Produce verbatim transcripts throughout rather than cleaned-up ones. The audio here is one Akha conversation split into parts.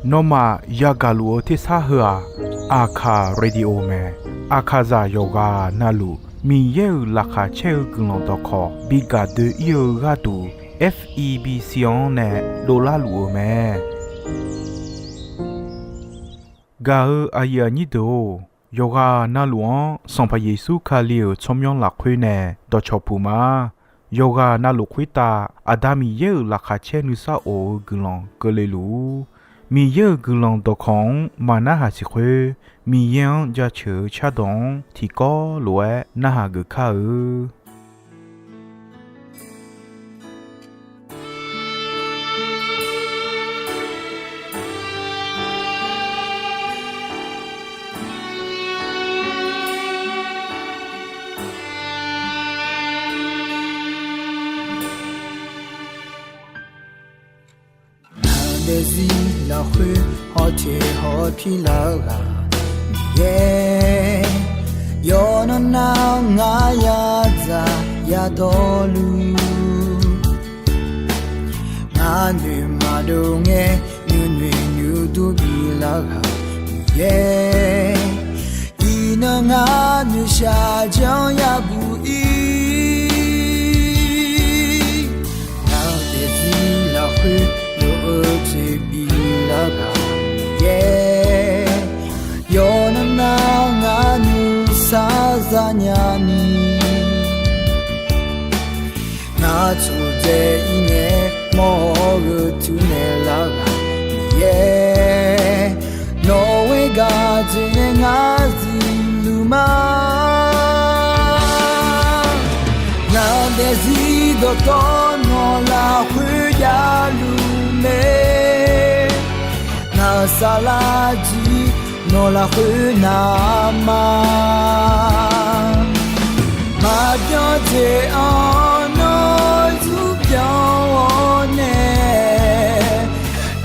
Nawmaf yagaq luf-eu tersar heu-aq, Aqkaq Radio mae. Aqkaqzaq yawqghaq navluf Miqyaer-euq laqkhaq caer-eu guiqlanq dawqkawq bi gaq doe-ir-eu gharduq, F E B C-anr nae dovlar luf-euq mae. Gaq-eu aqyuif aqnyir deuq-or, yawqghaq navluf-anr Sanqpaq Yeqsur Kali-euq tsawrmyanr lafkhoer nae dawqcawq puq ma. Yawqghaq navluf khoertav Aqda Miqyaer-euq laqkhaq caer nuisar of-eu guiqlanq keuvle luf-ur. Miqyaer-euq guiqlanq dawqkawq-anr maqnarhaq siq khoer, Miqyaer-anr jaceuq-eu cardawq-anr tiqkawv lof-aer narhaq geuf kar-eu. Ngaq daefzir lafkhoer hawteq hawpir lar-eu ghaq Miqyaer, yawqnan nav-anr ngar yadzaq yadawrluf, ngar noeq maqdov ngae nuinoeq nuidur bilar ghaq Miqyaer, iqnan ngar noeqshaq janr yabuq ir. Ngaq daefzir lafkhoer lof-eu jeq bilar ghaq Miqyaer, yawqnan nav ngar nuisar zanya ni, ngar tsofdzae ir ngae mawr-eu teunaeq lar ghaq Miqyaer, nawq-eu gaq jeq nae ngar zifluf ma. Ngaq daefzir dawqtawvluf nawq lafkhoer javluf mae, ngaq saflar jir nawq lafkhoer navma, maqbyan jeq-anr nawr zurbyan-awr nae,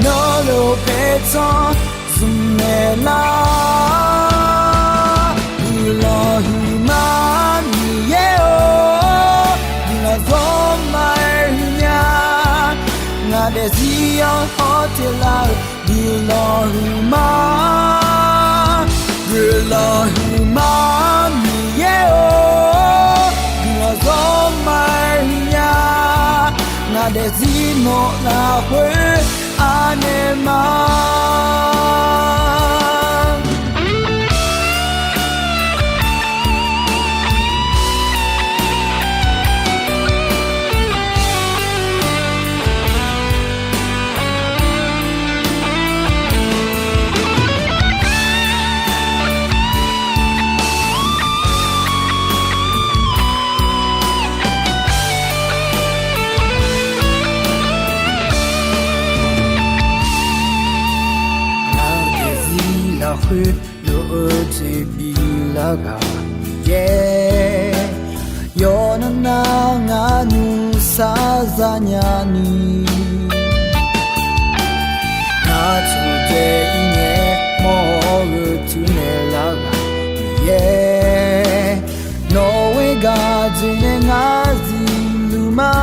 nawr lof paertsanr zmq naeq lar. Guiqlanq huiqma Miqyaer-or, guiqlanq zawr ma-aer huiqnya. Ngaq daefzir-anr hawteq lar-eu guiqlanq huiqma, guiqlanq huiqma Miqyaer-or, guiqlanq zawr ma-aer huiqnya. Ngaq daefzir nawq lafkhoer anaeq ma. Ngaq daefzir lafkhoer lof-eu jeq bilar ghaq Miqyaer, yawqnan nav ngar nuisar zanya ni, ngar tsofdzae ir ngae mawr-eu teunaeq lar ghaq Miqyaer, nawq-eu gaq jeq nae ngar zifluf ma.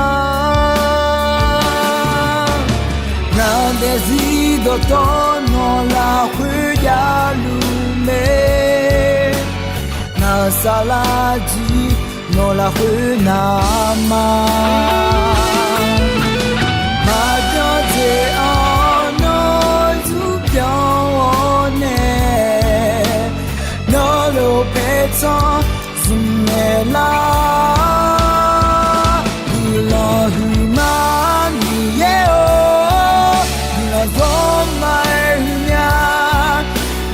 Ngaq daefzir dawqtawvluf nawq lafkhoer javluf mae, ngaq saflar jir nawq lafkhoer navma, maqbyan jeq-anr nawr zurbyan-awr nae, nawr lof paertsanr zmq naeq lar. Guiqlanq huiqma Miqyaer-or, guiqlanq zawr ma-aer huiqnya.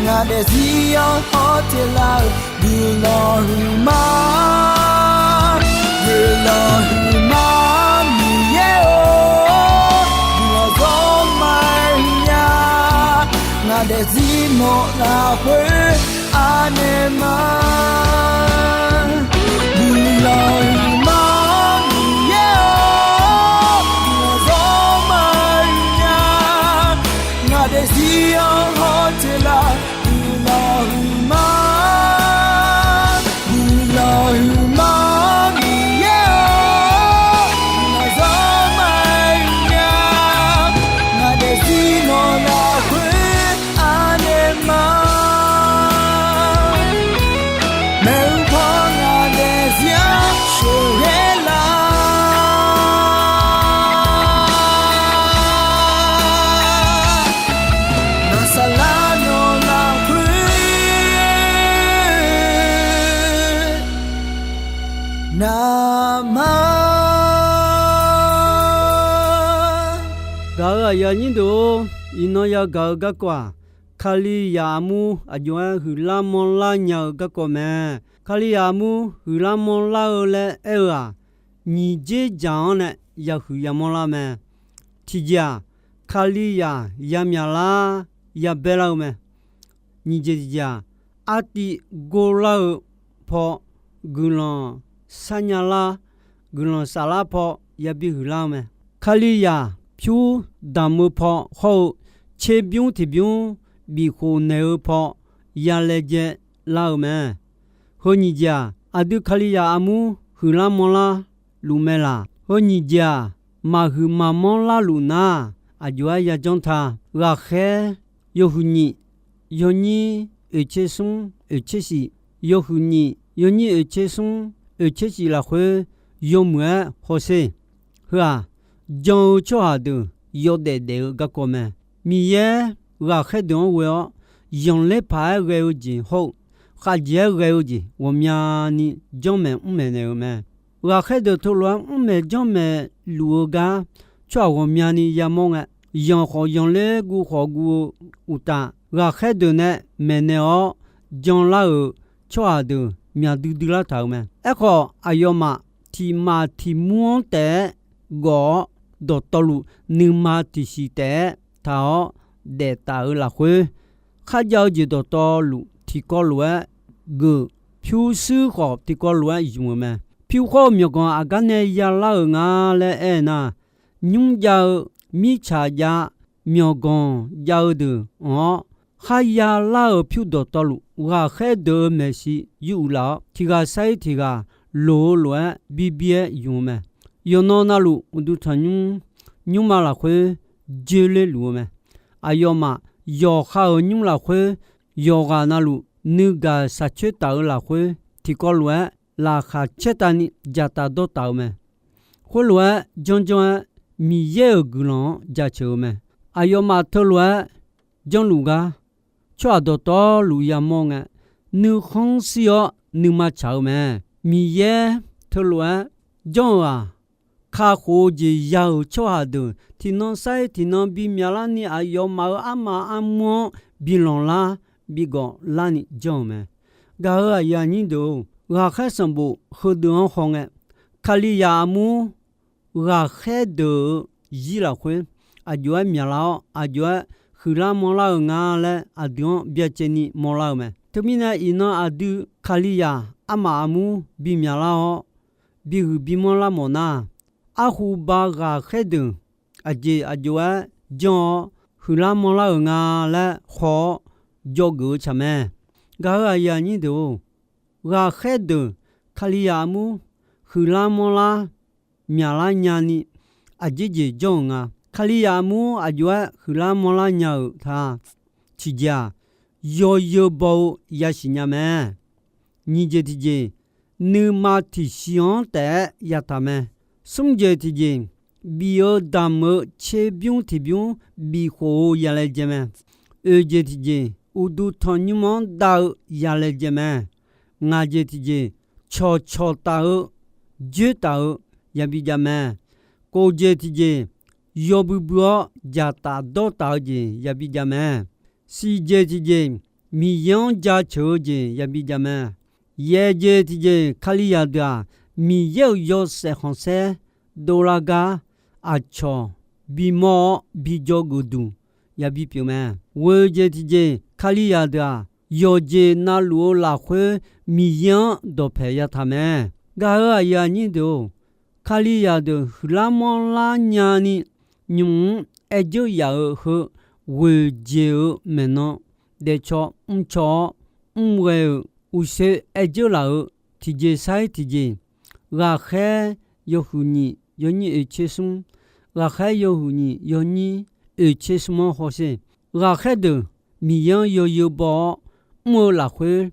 Ngaq daefzir-anr hawteq lar-eu guiqlanq huiqma, guiqlanq huiqma Miqyaer-or, guiqlanq zawr ma-aer huiqnya. Ngaq daefzir nawq lafkhoer anaeq ma. Guiqlanq huiqma Miqyaer-or, guiqlanq zawr ma-aer huiqnya. Ngaq daefzir-anr hawteq lar-eu guiqlanq huiqma, guiqlanq huiqma Miqyaer-or, guiqlanq zawr ma-aer huiqnya. Ngaq Gaq-euq aqyuif aqnyir deuq-or, iqnan yagaq-eu garkawv-aq, Kalizaq armur aqjox-aer huiqlar manrlar nya-eu garkawv mae. Kalizaq armur huiqlar manrlar-eu laer aer-eu-aq, nyiq dzer dzaq-anr nae yahuiq yamanrlar mae. Tiqjeq-aq, Kalizaq yamyaq lar, yabaer lar-eu mae. Nyiq jeq tiqjeq-aq, artiv gorlar-eu paw guiqlanq sharnya lar, guiqlanq saflar paw yabi huiqlar-eu mae. Kalizaq pyur damq-eu paw hawr-eu tserbymr tiqbymr bifkhof naeq-eu paw yalaejae lar-eu mae. Heu nyiq jeq-aq, aqdui Kalizaq armur huiqlar manrlar luf mae laq. Heu nyiq jeq-aq, maqhuiq maqmanr larluf nar, aqjox-aer yajanr ta. Ghaqkhaer yawhuiq nyiq yawnyir oeqtser smr oeqtser shif, yawhuiq nyiq yawnyir oeqtser smr oeqtser shif lafkhoer yawmuiq-aer hawsher. Heu-aq, jan-eu tsawrhaq deuq yawdaef daef-eu garkawv mae. Miqyaer ghaqkhaer deuq-anr ghoe-awr, zanqler paq-aer ghae-eu jeq hawr-eu, khavjeq-aer ghae-eu jeq ghawqmyani janrmaeq mrmaeq naeq-euq mae. Ghaqkhaer deuq teulof-aer mrmaeq janrmaeq luf-eu gar, tsawrhaq ghawqmyani yamawr ngae, zanq khawf zanqler guv khawf guv-eu uqtaf, ghaqkhaer deuq nae maeqnaeq-awr janlar-euq tsawrhaq deuq myaq duidui lar taq-euq mae. Aerkhawf, aqyawfmaf tiq maf tiq mur-anr taef-aer gawf-awr, dawqtawvluf nuima tiqsiq taef-aer taq-awr daef taf-euq lafkhoer, kharjav-eu jeq dawqtawvluf tiqkawv lof-aer geuf, pyurshuir khawf tiqkawv lof-aer zmq-euq mae. Pyur khawr-eu myawqganq aqgar nae yalar-euq nga laer aer nar, nymr jav-eu, mirtsaq jav, myawqganq jav-eu deuq anq-awr, kharya lar-euq pyur dawqtawvluf, ghaqkhaer deuq-euq maeqshi yuruq laf-awr, tiq ghaq sar-ir tiq ghaq loq-eu lof-aer birbir-aer ymq-eu mae. Yawqnan navluf uqduq tanqnymr nymrma lafkhoer joerler luf-eu mae. Aqyawfmaf yawqha-euq nymr lafkhoer, yawqghaq navluf nuigaq shaqcoer taf-eu lafkhoer, tiqkawv lof-aer laqkhaq caer tavni dzaqtaf dawrtaf-eu mae. Khoerlof-aer janrjanr-aer, Miqyaer-euq guiqlanq-anr jaceuq-eu mae. Aqyawfmaf teulof-aer janrluf gar, tsawrhaq dawqtawvluf yamawr ngae, nuikhanr shir-awr nuima tsaq-eu mae. Miqyaer teulof-aer janr-eu-aq, kakhof-eu jeq ya-euq tsawrhaq deuq tiqnan sar-ir tiqnan bimyaq larni aqyawfmaf-euq armaf armur-anr bilanq lar, bigawq larni janr-euq mae. Gaq-euq aqyuif aqnyir deuq-or, ghaqkhaer sanqbof heudeuq-anr hawngae, Kalizaq armur ghaqkhaer deuq-euq zir lafkhoer aqjox-aer myaqlar-awr, aqjox-aer huiqlar manrlar-euq nga laer aqdui-anr byacaevni mawrlar-eu mae. Teumirnae iqnan aqdui Kalizaq armaf armur bimyaqlar-awr, bihuiq bimanr lar mawf nar, arhu ba ghaqkhaer deuq aqjeq aqjox-aer janr-awr huiqlar manrlar-euq nga laer khaw-awr dzawgeuf-eu tsaq mae. Gaq-euq aqyuif aqnyir deuq-or, ghaqkhaer deuq Kalizaq armur huiqlar manrlar myaqlar nyani aqjeq jeq janr-euq nga. Kalizaq armur aqjox-aer huiqlar manrlar nya-euq ta. Tiqjeq-aq, yawzeu baw-eu yasiq nya mae. Nyiq jeq tiqjeq, nuima tiqsiq-anr taef-aer yataq mae. Smr jeq tiqjeq, bif-eu damq-eu tserbymr tiqbymr bifkhof-eu yalaejae mae. Oeq jeq tiqjeq, uqduq tanqnymr-anr dav-eu yalaejae mae. Ngaq jeq tiqjeq, cawqcawq taf-eu joer taf-eu yabi jav mae. Kof jeq tiqjeq, yawbui bui-awr dzaqtaf dawrtaf-eu jeq yabi jav mae. Siq jeq tiqjeq, Miqyaer-anr jaceuq-eu jeq yabi jav mae. Yaeq jeq tiqjeq, Kalizaq deuq-aq, Miqyaer-euq yawshaef khanqsaer dovlar gar aqcawq bimawr-awr bidzawgeuf duq yabi pyeuf mae. Ghoeq jeq tiqjeq, Kalizaq deuq-aq, yawqjeq navluf-eu lafkhoer Miqyaer-anr dawqpaeq yataq mae. Gaq-euq aqyuif aqnyir deuq-or, Kalizaq deuq huiqlar manrlar nyani nymq-mr aer dzeur yaf-eu heu ghoeq jeq-eu maeqnan daefcaw mrcaw-awr mrghae-euq uqshoe aer dzeur laf-eu tiqjeq sar-ir tiqjeq, ghaqkhaer yawhuiq nyiq yawnyir oeq tser smr, ghaqkhaer yawhuiq nyiq yawnyir oeq tser smr-anr hawsher. Ghaqkhaer deuq Miqyaer-anr yawzeu baw-awr mr-eu lafkhoer,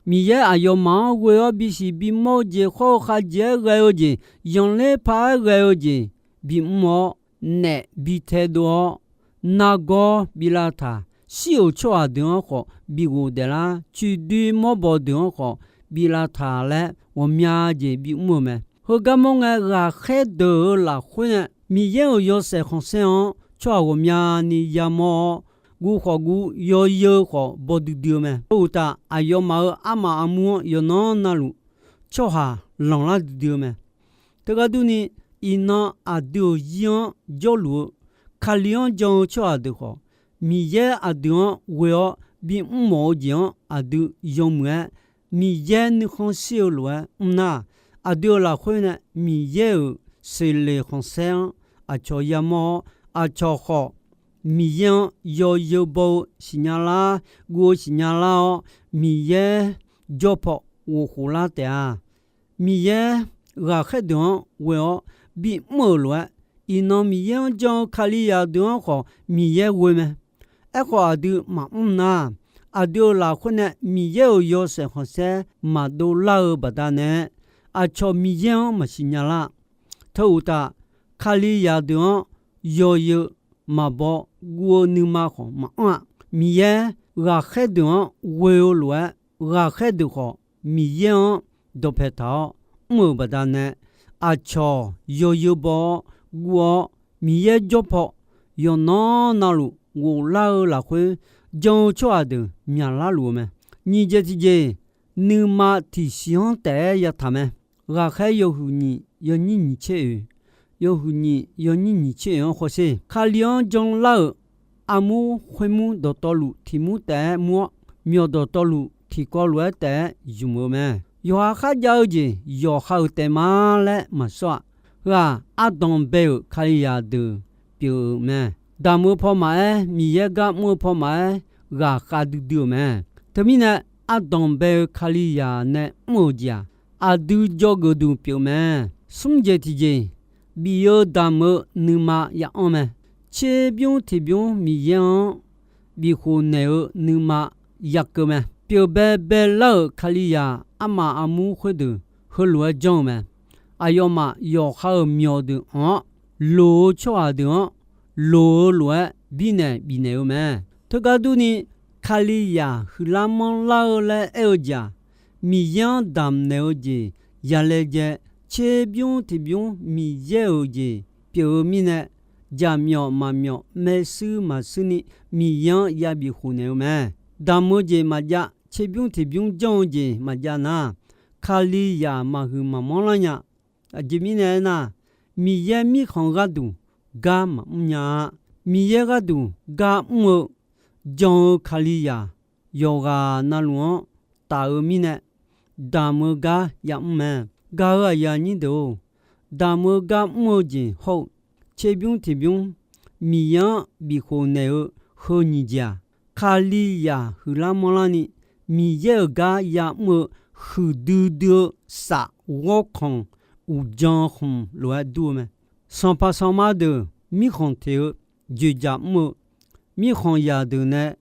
Miqyaer aqyawfmaf-anr ghoe-awr bisiq bimawr-eu jeq khawr-eu khavjeq-aer ghae-eu jeq, zanqler paq-aer ghae-eu jeq bimr-awr, naef bitae dov-awr, nargawr bilav taq, shir-euq tsawrhaq deuq-anr khawf bighof daeflar, coiqdoi mawrbawq deuq-anr khawf bilav taq laer ghawqmya jeq bimr-eu mae. Heugar mawr ngae, ghaqkhaer deuq-euq lafkhoer nae Miqyaer-euq yawshaef khanqsaer-anr tsawrhaq ghawqmyani yamawr-awr, guv khawf guv, yawzeu khawf baw duidui-eu mae. Teu uqtaf, aqyawfmaf-euq armaf armur-anr yawqnan navluf tsawrhaq lanqlar duidui-eu mae. Teugar durni, iqnan aqdui-euq zir-anr jawrluf-eu Kali-anr jan-eu tsawrhaq deuq khawf, Miqyaer aqdui-anr ghoe-awr bimr mawf-eu jeq-anr aqdui yawmuiq-aer, Miqyaer nuikhanr shir-eu lof-aer mr nar, aqdui-euq lafkhoer nae Miqyaer-euq seqleq khanqsaer-anr aqcawq yamawr-awr, aqcawq khawf Miqyaer-anr yawzeu baw-eu siqnya lar, guv-eu siqnya lar-awr, Miqyaer jawr paw ghofkhof lar taef-a. Miqyaer ghaqkhaer deuq-anr ghoe-awr bimr-euq lof-aer, iqnan Miqyaer-anr jan-eu Kalizaq deuq-anr khawf Miqyaer ghoe mae. Aerkhawf, aqdui maqmr nar, aqdui-euq lafkhoer nae Miqyaer-euq yawshaef khanqsaer maqdov lar-eu baqdanae, aqcawq Miqyaer-anr maqsiq nya lar. Teu uqtaf, Kalizaq deuq-anr yawzeu maqbaw guv-eu nuima khawf maqanr-a. Miqyaer ghaqkhaer deuq-anr ghoe-eu lof-aer, ghaqkhaer deuq khawf Miqyaer-anr dawqpae taq-awr mr-euq baqdanae, aqcawq yawzeu baw-awr guv-awr, Miqyaer jawr paw yawqnan navluf ghoflar-eu lafkhoer jan-eu tsawrhaq deuq myaqlar luf-eu mae. Nyiq jeq tiqjeq, nuima tiqsiq-anr taef-aer yataq mae. Ghaqkhaer yawhuiq nyiq yawnyir nyiq tser oeq, yawhuiq nyiq yawnyir nyiq tser oeq-anr hawsher, Kali-anr janlar-euq armur khoermur dawqtawvluf tiq mur taef-aer mur-awr, myawq dawqtawvluf tiqkawv lof-aer taef-aer zmq-eu mae. Yawqha kharjav-eu jeq yawqha-euq taef ma laer maqsawr-aq, heu-aq ardanq bae-euq Kalizaq deuq pyeuf-euq mae. Damq-eu pawmaf-aer, Miqyaer gar mr-eu pawmaf-aer, ghaqkhav duidui-euq mae. Teumirnae, ardanq bae-eu Kalizaq nae mr-euq jeq-aq, aqdui jawrgeuf duq pyeuf mae. Smr jeq tiqjeq, bif-eu damq-eu nuima ya anr mae. Tserbymr tiqbymr Miqyaer-anr bifkhof naeq-eu nuima ya keuv mae. Pyeuf bae bae lar-euq Kalizaq armaf armur khoerdeuq heulof-aer janr-eu mae. Aqyawfmaf yawqha-euq myawq deuq anq-awr, loq-eu tsawrhaq deuq-anr loq-eu lof-aer birnaeq bifnaeq-eu mae. Teugar durni, Kalizaq huiqlar manrlar-eu laer aer-eu jeq-aq, Miqyaer-anr damqnaeq-eu jeq yalaejae, tserbymr tiqbymr Miqyaer-euq jeq pyeuf-eu mirnae, jaqmyawf maqmyawf maershuir maqshuir ni Miqyaer-anr yabif khofnaeq-eu mae. Damq-eu jeq maqjav, tserbymr tiqbymr janr-eu jeq maqjav nar, Kalizaq maqhuiq maqmanr lar nya. Aqjeq mirnae aernar, Miqyaer mirkhanq gharduq gar maqmr nya-a. Miqyaer gharduq gar mr-eu jan-eu Kalizaq yawqghaq navluf-anr taf-eu mirnae, damq-eu gar yamr mae. Gaq-euq aqyuif aqnyir deuq-or, damq-eu gar mr-eu jeq hawr-eu, tserbymr tiqbymr Miqyaer-anr bifkhof naeq-eu heu nyiq jeq-aq, Kalizaq huiqlar manrlar ni Miqyaer-euq gar yamr-eu huiqdui dui-eu saf ghawrkhanq uqjan khmq lof-aer dur-eu mae. Sanqpaq sanqma deuq mirkhanq teq-eu joeqjaq mr-eu, mirkhanq zaqdeuq nae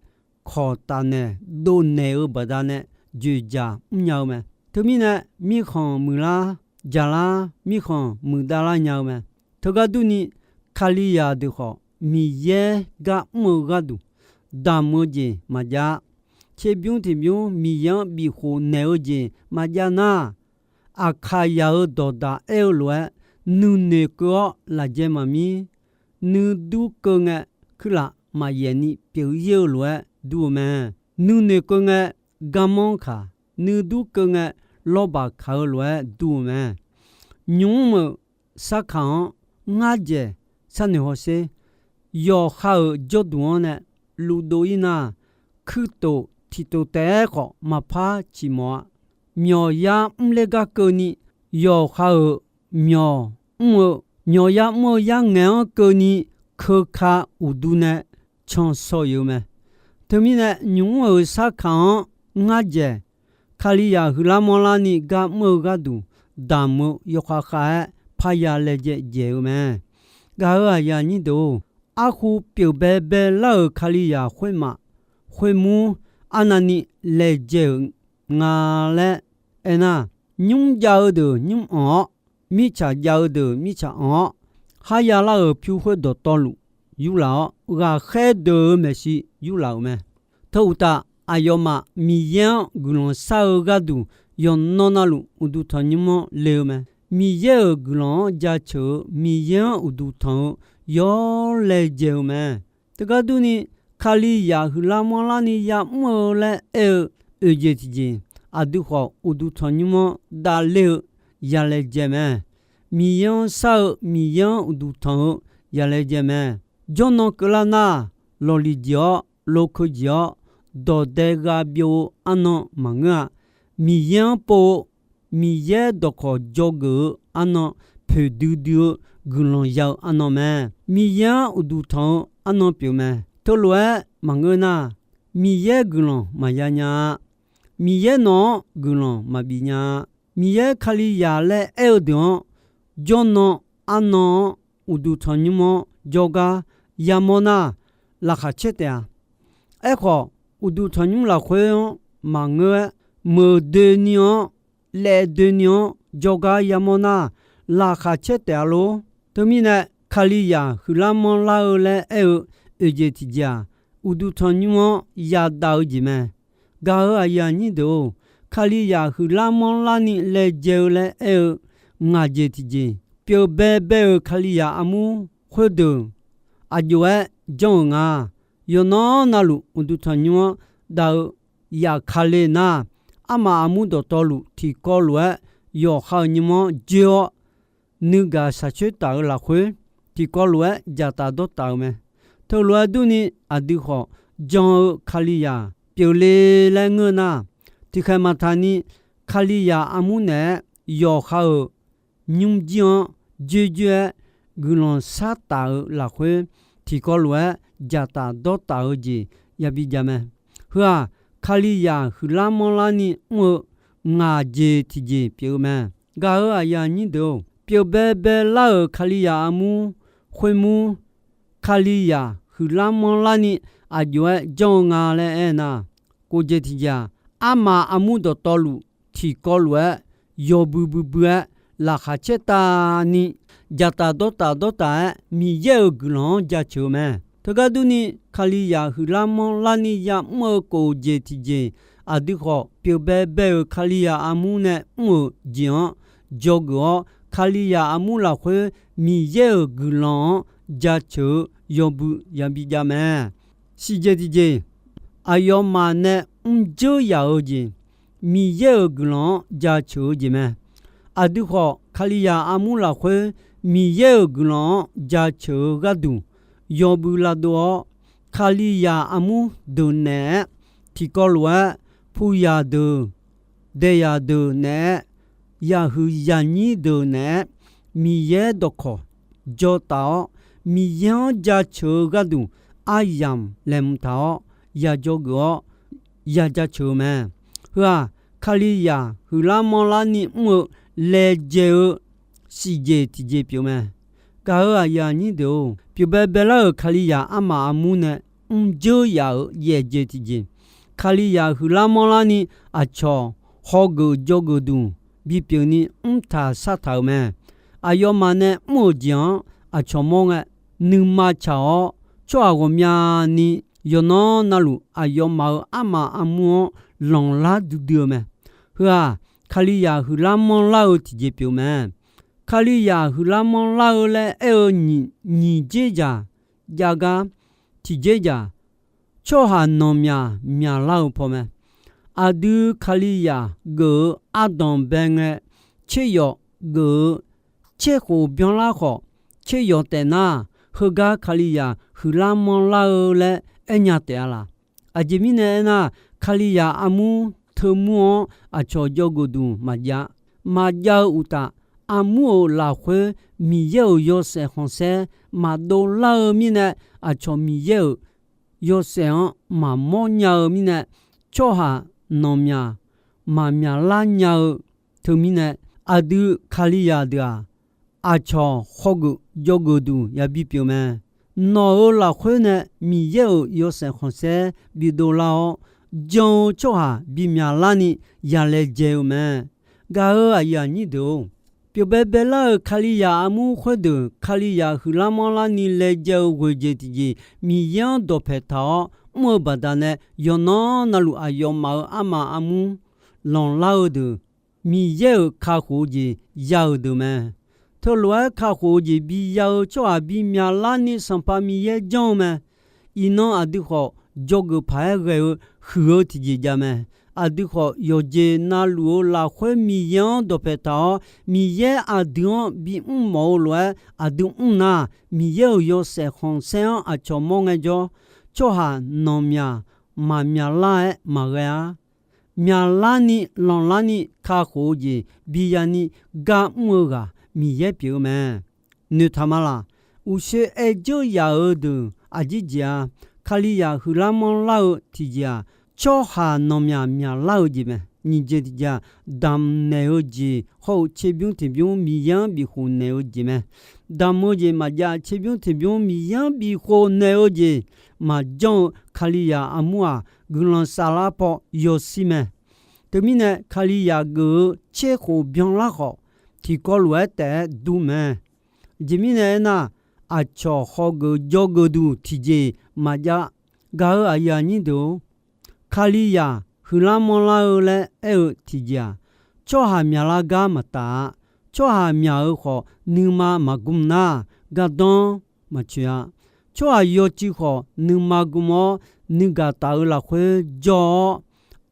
kawq taf naeq dovnaeq-eu baqdanae joeqjaq mrnya-eu mae. Teumirnae, mirkhanq muiqlar jaqlar, mirkhanq muiqdav lar nya-eu mae. Teugar durni, Kalizaq deuq khawf, Miqyaer gar mr-eu gharduq damq-eu jeq maqjav-a. Tserbymr tiqbymr Miqyaer-anr bifkhof naeq-eu jeq maqjav nar, Aqkaqzaq-euq dawqdaq aer-eu lof-aer, nuinoeq keuv-awr lafjae maqmir, nuidur keuv ngae, kuirlaf maqyaef ni pyeuf-ir-eu lof-aer dur-eu mae. Nuinoeq keuv ngae, garmanr kaq, nuidur keuv ngae, lawrbaq kaq-eu lof-aer dur-eu mae. Nymq-mr-euq sarkaq-anr ngar dzaeq sharnoeq hawsher. Yawqha-euq jawrduq-anr nae luvdov-ir nar, kuirtof tiqtof taef-aer khawf maqpar ciqmawf-a. Myawqyar mrler gar keuvni, yawqha-euq myawq mr-eu, myawqyar mr-eu yarngaeq-anr keuvni, keuka uqduq nae cansaw-iq-eu mae. Teumirnae, nymq-mr-euq sarkaq-anr ngar dzaeq, Kalizaq huiqlar manrlar ni gar mr-eu gharduq damq-eu yawkhav khav-aer parya laejae dzaeq-eu mae. Gaq-euq aqyuif aqnyir deuq-or, arkhu pyeuf baebae lar-euq Kalizaq khoermaf khoermur arnavni laejae-euq nga laer aernar, nymr jav-eu deuq nymr anq-awr, mirtsaq jav-eu deuq mirtsaq anq-awr, kharya lar-euq pyur khoer dawqtawvluf yurlaf-awr, ghaqkhaer deuq-euq maeqshi yurlaf-euq mae. Teu uqtaf, aqyawfmaf Miqyaer-anr guiqlanq shar-eu gharduq yawqnan navluf uqduq tanqnymr-anr le-eu mae. Miqyaer-euq guiqlanq-anr jaceuq-eu, Miqyaer-anr uqduq tanq-eu yawr laejae-eu mae. Teugar durni, Kalizaq huiqlar manrlarni ya'mr-eu laer aer-eu oeqjeq tiqjeq, aqdui khawf uqduq tanqnymr-anr davler-eu yalaejae mae. Miqyaer-anr shar-eu, Miqyaer-anr uqduq tanq-eu yalaejae mae. Jawrnan keuvlar nar, lawqliq jeq-awr, lokeu jeq-awr, dawqdae gha byov-eu arnan maqngeur-a. Miqyaer-anr pov-eu, Miqyaer dawqkawq dzawgeuf-eu arnan, poeqdui dui-eu guiqlanq ya-eu arnan mae. Miqyaer-anr uqduq tanq-eu arnan pyeuf mae. Teulof-aer maqngeur nar, Miqyaer guiqlanq maqya nya-a. Miqyaer nawq-anr guiqlanq maqbif nya-a. Miqyaer Kalizaq laer aer-eu deuq-anr, jawrnan arnan-anr, uqduq tanqnymr-anr jawrgar yamawr nar, laqkhaq caer taef-a. Aerkhawf, uqduq tanqnymr lafkhoer-anr maqngeur-aer, meuq doeni-anr, laev doeni-anr jawrgar yamawr nar, laqkhaq caer taef-a lor. Teumirnae, Kalizaq huiqlar manrlar-eu laer aer-eu oeqjeq tiqjeq-aq, uqduq tanqnymr-anr yadav-eu jeq mae. Gaq-euq aqyuif aqnyir deuq-or, Kalizaq huiqlar manrlarni laejae-eu laer aer-eu ngaq jeq tiqjeq, pyeuf baebae-euq Kalizaq armur khoerdeuq aqjox-aer janr-euq nga. Yawqnan navluf uqduq tanqnymr-anr dav-eu yaf Kali nar, armaf armur dawqtawvluf tiqkawv lof-aer yawqha-euq nymr-anr joer-awr, nuigaq shaqcoer taf-eu lafkhoer, tiqkawv lof-aer dzaqtaf dawrtaf-eu mae. Teulof-aer durni, aqdui khawf jan-eu Kalizaq pyeufle laer ngeur nar, tiqkhaeq maqtaq ni Kalizaq armur naeq-aer yawqha-euq nymrjir-anr joerjoer-aer guiqlanq shartaf-eu lafkhoer, tiqkawv lof-aer dzaqtaf dawrtaf-eu jeq yabi jav mae. Heu-aq, Kalizaq huiqlar manrlarni mr-eu ngaq jeq tiqjeq pyeuf-eu mae. Gaq-euq aqyuif aqnyir deuq-or, pyeuf baebae lar-euq Kalizaq armur khoermur, Kalizaq huiqlar manrlarni aqjox-aer janr-eu nga laer aernar, kof jeq tiqjeq-aq, armaf armur dawqtawvluf tiqkawv lof-aer yawbui buibui-aer laqkhaq caertavni dzaqtaf dawrtaf dawrtaf-aer Miqyaer-euq guiqlanq-anr jaceuq-eu mae. Teugar durni, Kalizaq huiqlar manrlarni ya'mr-eu kof jeq tiqjeq, aqdui khawf pyeuf baebae-euq Kalizaq armur nae mr-euq jeq-anr dzawgeuf-awr, Kalizaq armur lafkhoer Miqyaer-euq guiqlanq-anr jaceuq-eu yawbui yabi jav mae. Siqjeq tiqjeq, aqyawfmaf nae mrjeur yaf-eu jeq, Miqyaer-euq guiqlanq-anr jaceuq-eu jeq mae. Aqdui khawf, Kalizaq armur lafkhoer Miqyaer-euq guiqlanq-anr jaceuq-eu gharduq yawbui lavdov-awr, Kalizaq armur deuq naeq-aer, tiqkawv lof-aer, puyaq deuq, daeyaq deuq naeq-aer, yaqhuiq yaqnyir deuq naeq-aer, Miqyaer dawqkawq jawtaf-awr, Miqyaer-anr jaceuq-eu gharduq aryamq laeqhmq taq-awr, ya dzawgeuf-awr, ya jaceuq-eu mae. Heu-aq, Kalizaq huiqlar manrlarni mr-eu laejae-eu siqjeq tiqjeq pyeuf mae. Gaq-euq aqyuif aqnyir deuq-or, pyeuf baebae lar-euq Kalizaq armaf armur nae mrjeur yaf-euq yaefjeq tiqjeq, Kalizaq huiqlar manrlarni aqcawq hawgeuf dzawgeuf duq bipyeuf ni mrtaq shartaq-euq mae. Aqyawfmaf nae mr-euq jeq-anr aqcawq mawr ngae, nuima tsaq-awr, tsawrhaq ghawqmyani yawqnan navluf aqyawfmaf-euq armaf armur-anr lanqlar duidui-eu mae. Heu-aq, Kalizaq huiqlar manrlar-eu tiqjeq pyeuf mae. Kalizaq huiqlar manrlar-eu laer aer-eu nyiq, nyiq dzerdzaq jav gar, tiq dzerdzaq, tsawrhaq nanqmyaq myaqlar-eu paw mae. Aqdui Kalizaq geuf-eu ardanq bae ngae, tser yawf geuf-eu tser khof byanlar khawf, tser yawf taef nar, heugar Kalizaq huiqlar manrlar-eu laer aernya taef-a laq. Aqjeq mirnae aernar, Kalizaq armur teumur-anr aqcawq dzawgeuf duq maqjav. Maqjav-eu uqtaf, armur-euq lafkhoer Miqyaer-euq yawshaef khanqsaer maqdov lar-eu mirnae, aqcawq Miqyaer-euq yawshaef-anr maqmawr nya-eu mirnae, tsawrhaq nanqmyaq maqmyaqlar nya-eu teumirnae, aqdui Kalizaq deuq-aq, aqcawq hawgeuf dzawgeuf duq yabi pyeuf mae. Nawq-euq lafkhoer nae Miqyaer-euq yawshaef khanqsaer bidov lar-awr, jan-eu tsawrhaq bimyaqlarni yalaejae-eu mae. Gaq-euq aqyuif aqnyir deuq-or, pyeufbae baelar-euq Kalizaq armur khoerdeuq, Kalizaq huiqlar manrlarni laejae-eu ghoeqjeq tiqjeq, Miqyaer-anr dawqpae taq-awr mr-eu baqdanae, yawqnan navluf aqyawfmaf-euq armaf armur lanqlar-eu deuq, Miqyaer-euq kakhof-eu jeq ya-euq deuq mae. Teulof-aer kakhof-eu jeq biya-eu tsawrhaq bi myaqlarni Sanqpaq Miqyaer janr-eu mae. Iqnan aqdui khawf, dzawgeuf paq-aer ghae-eu huiq-eu tiqjeq jav mae. Aqdui khawf, yawqjeq navluf-eu lafkhoer Miqyaer-anr dawqpae taq-awr, Miqyaer aqdui-anr bimr mawf-eu lof-aer aqdui mr nar, Miqyaer-euq yawshaef khanqsaer-anr aqcawq mawr ngaejawr, tsawrhaq nanqmyaq maqmyaq lar-aer maqghae-ar. Myaqlarni lanqlarni kakhof-eu jeq biyani gar mr-eu ghaq Miqyaer pyeuf-eu mae. Noeqtaq ma laq? Uqshoe aer dzeur yaf-eu deuq aqjeq jeq-a, Kalizaq huiqlar manrlar-eu tiqjeq-aq, tsawrhaq nanqmyaq myaqlar-eu jeq mae. Nyiq jeq tiqjeq-aq, damqnaeq-eu jeq hawr-eu tserbymr tiqbymr Miqyaer-anr bifkhof naeq-eu jeq mae. Damq-eu jeq maqjav, tserbymr tiqbymr Miqyaer-anr bifkhof naeq-eu jeq maqjanr-eu Kalizaq armur-aq, guiqlanq saflar paw yawshir mae. Teumirnae, Kalizaq geuf-eu tserkhof byanlar khawf, tiqkawv lof-aer taef-aer dur mae. Aqjeq mirnae aernar, aqcawq hawgeuf jawrgeuf duq tiqjeq maqjav. Gaq-eu aqyuif aqnyir deuq-or, Kalizaq huiqlar manrlar-eu laer aer-eu tiqjeq-aq, tsawrhaq myaqlar gar maqtaf-a. Tsawrhaq myaq-euq khawf nuima maqgm nar, gardanr maqtsoeq-a. Tsawrhaq yawcuiv khawf nuima gm-awr, nuigaq taf-eu lafkhoer jawr-awr,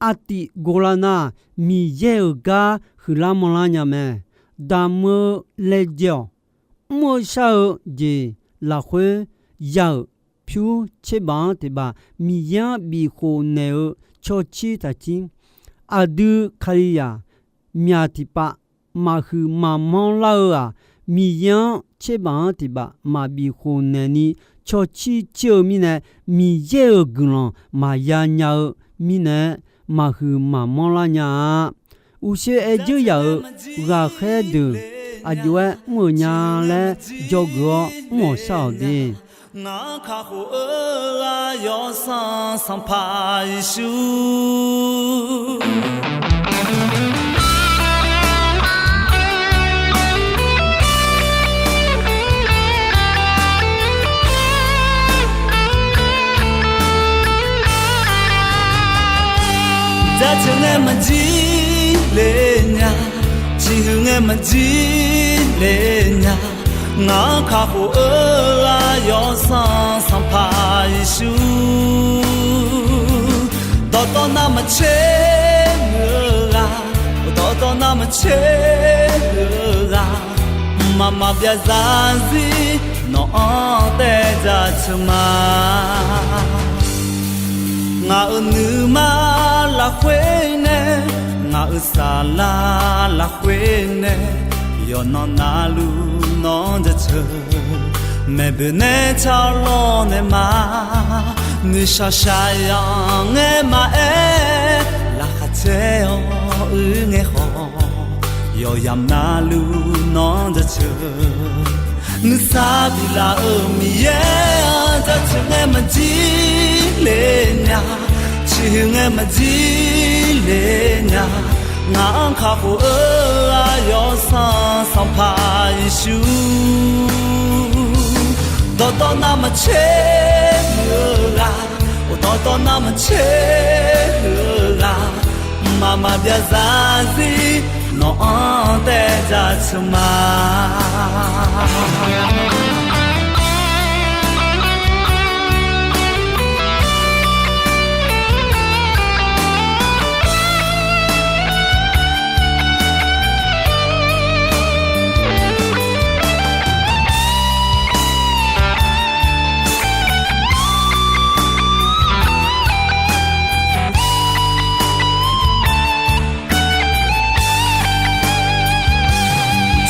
artiv gorlar nar, Miqyaer-euq gar huiqlar manrlar nya mae. Damq-eu laejae-awq. Mr-eu shar-eu jeq lafkhoer ya-euq pyur tserbaq-anr tiqbaq Miqyaer-anr bifkhof naeq-eu cawcir taqcir. Aqdui Kalizaq myaq tiqpav maqhuiq maqmanr lar-eu-aq, Miqyaer-anr tserbaq-anr tiqbaq maqbif khof naeqni cawcir cir-eu mirnae, Miqyaer-euq guiqlanq maqya nya-eu mirnae, maqhuiq maqmanr lar nya-a. Uqshoe aer dzeur yaf-euq ghaqkhaer deuq aqjox-aer mr-euq nya laer dzawgeuf-awr mr-awq shar-awq de. Ngaq-anr kakhof-eu ghaq yawsanr Sanqpaq Yeqsur. Jaceuq ngae maqjir le nya, ciqhuiq ngae maqjir le nya, ngaq-anr kakhof-eu ghaq yawsanr Sanqpaq Yeqsur. Dawqtawv navmaqtser muiq-eu ghaq, dawqtawv navmaqtser muiq-eu ghaq, mqmaq maqbyav zarzir nawq-anr taev jaceuq ma. Ngaq-euq nuima lafkhoer nae, ngaq-euq saflar lafkhoer nae, yawqnan navluf nawq-anr jaceuq. Maeqboeq nae tsawrlawr nae ma, nuishaq shaqyanq ngae maqaer, laqkhaq caer-awr uir ngae khawf, yawqyamq navluf nawq-anr jaceuq. Nuisar biflaf-euq Miqyaer-anr jaceuq ngae maqjir le nya, ciqhuiq ngae maqjir le nya, ngaq-anr kakhof-eu ghaq yawsanr Sanqpaq Yeqsur. Dawqtawv navmaqtser muiq-eu ghaq, dawqtawv navmaqtser muiq-eu ghaq, mqmaq maqbyav zarzir nawq-anr taev jaceuq ma.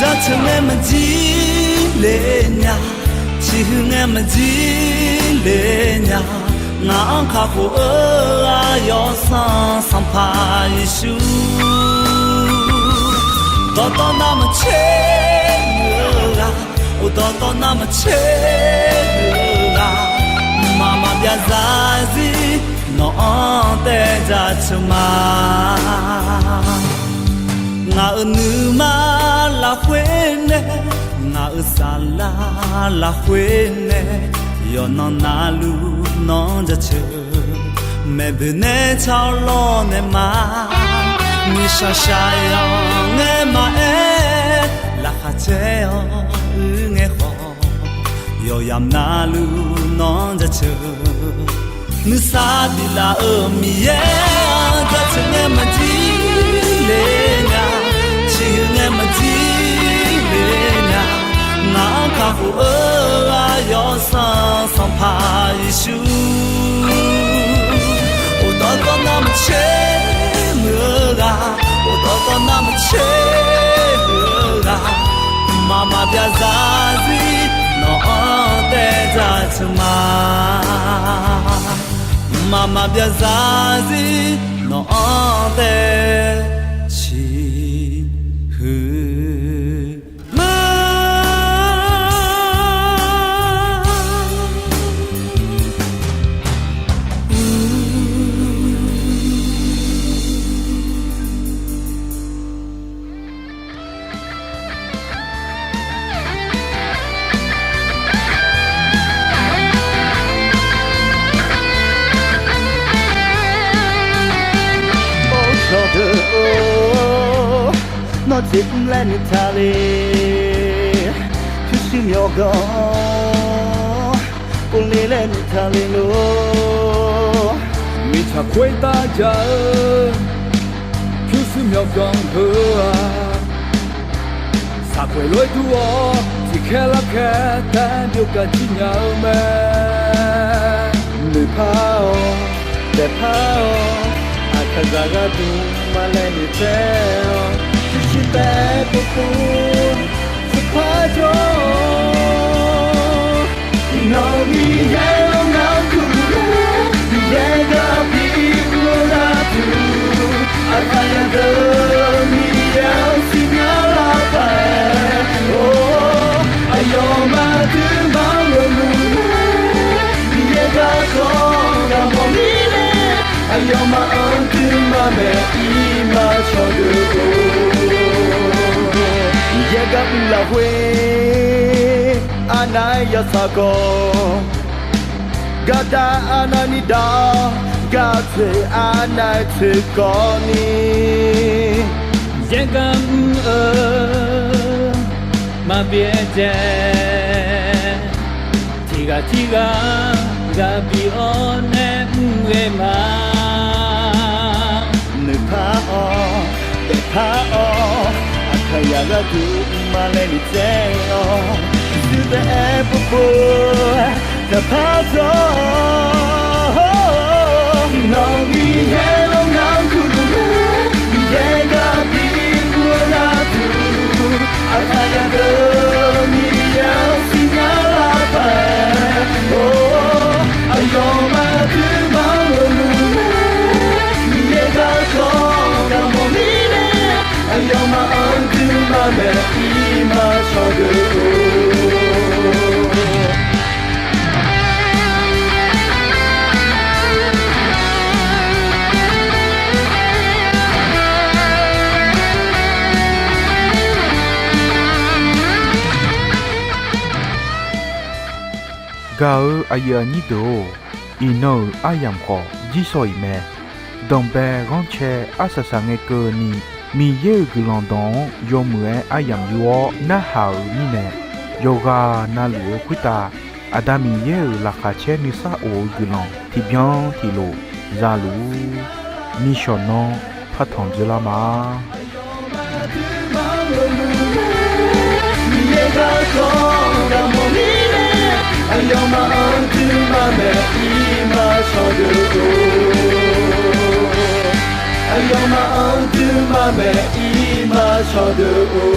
Jaceuq ngae maqjir le nya, ciqhuiq ngae maqjir le nya, ngaq-anr kakhof-eu ghaq yawsanr Sanqpaq Yeqsur. Dawqtawv navmaqtser muiq-eu ghaq, dawqtawv navmaqtser muiq-eu ghaq, mqmaq maqbyav zarzir nawq-anr taev jaceuq ma. Ngaq-euq nuima lafkhoer nae, ngaq-euq saflar lafkhoer nae, yawqnan navluf nawq-anr jaceuq. Maeqboeq nae tsawrlawr nae ma, nuishaq shaqyanq ngae maqaer, laqkhaq Khaqcaer-awr uir ngae khawf, yawqyamq navluf nawr jaceuq. Nuisar biflaf-euq Miqyaer-anr jaceuq ngae maqjir le nya, ciqhuiq ngae maqjir le nya. Ngaq-anr kakhof-eu aqyawf Sanqpaq Yeqsur, uqdawr dawrnar maqtser muiq-eu ghaq, uqdawr dawrnar maqtser muiq-eu ghaq, mqmaq maqbyav zarzir nawq-anr taev jaceuq ma. Mqmaq maqbyav zarzir nawq-anr taev ciqhuiq ma. Or, cawqdeuq-or, nawr jeqmr laer noeqtaq le. Pyurshuir myawqganq-anr povle laer noeqtaq le lor. Mirtsaq khoertav jaq-eu pyurshuir myawqganq heu-aq, saqkhoeq lof-aer dur-awr tiqkhaer larkhaer taef-aer byov gaq jir nya-eu mae. Noeqpar-awq, daefpar-awq, aqkaqzaq gharduq maqlaeq noeqtsaev-awq. Pyurshuir taef-aer povpov, tsawrpar jawr-awq. Iqnan Miqyaer-anr ngar kuv-eu, Miqyaer gar bi mr-eu gharduq, aqkaqzaq deuq Miqyaer-anr siqnya lar paq-aer, or, aqyawfmaf duimaf-anr ghawqmur, Miqyaer garkawv gaq mawf mirnae, aqyawfmaf-anr duimaf maeq ir ma cawqdeuq-or. Miqyaer gar mr lafkhoer arnav-aer yawtsaq khawf, gardav arnavni dav-awr, gaq tsoeq arnav-aer tsoeq kawvni, Miqyaer gar mr-eu maqbyav dzae. Tiqghaq tirghaq ghaq bi-awr nae mr ghae ma. Noeqpar-awr, daefpar-awr, aqkaqzaq gharduq maqlaeq noeqtsaev-awq. Pyurshuir taef-aer povpov, daqpar dawr-awq. Nawq-euq Miqyaer-anr ngar kuv-eu, Miqyaer gar bi mr-eu gharduq, aqkaqzaq deuq Miqyaer-anr siqnya lar paq-aer, or, aqyawfmaf duimaf-anr ghawqmur, Miqyaer garkawv gaq mawf mirnae, aqyawfmaf-anr duimaf maeq ir ma cawqdeuq-or. Gaq-eu aqyuif aqnyir deuq-or, iqnan-euq aryamq khawf jirsawq iq mae. Danqbae ghanrcae arsaq saqngae keuvni, Miqyaer-euq guiqlanq dawq-anr yawmuiq-aer aryamq yur-awr narhaq-euq mirnae, yawqghaq navluf-eu khoertav Aqda Miqyaer-euq laqkhaq caer nuisar of-eu guiqlanq tiqbyan tiqlof zaluf-ur. Nishawq nanr partanq dzeurlar ma. Miqyaer garkawv gaq mawf mirnae, aqyawfmaf-anr duimaf maeq ir ma cawqdeuq-or. Aqyawfmaf-anr duimaf maeq ir ma cawqdeuq-or.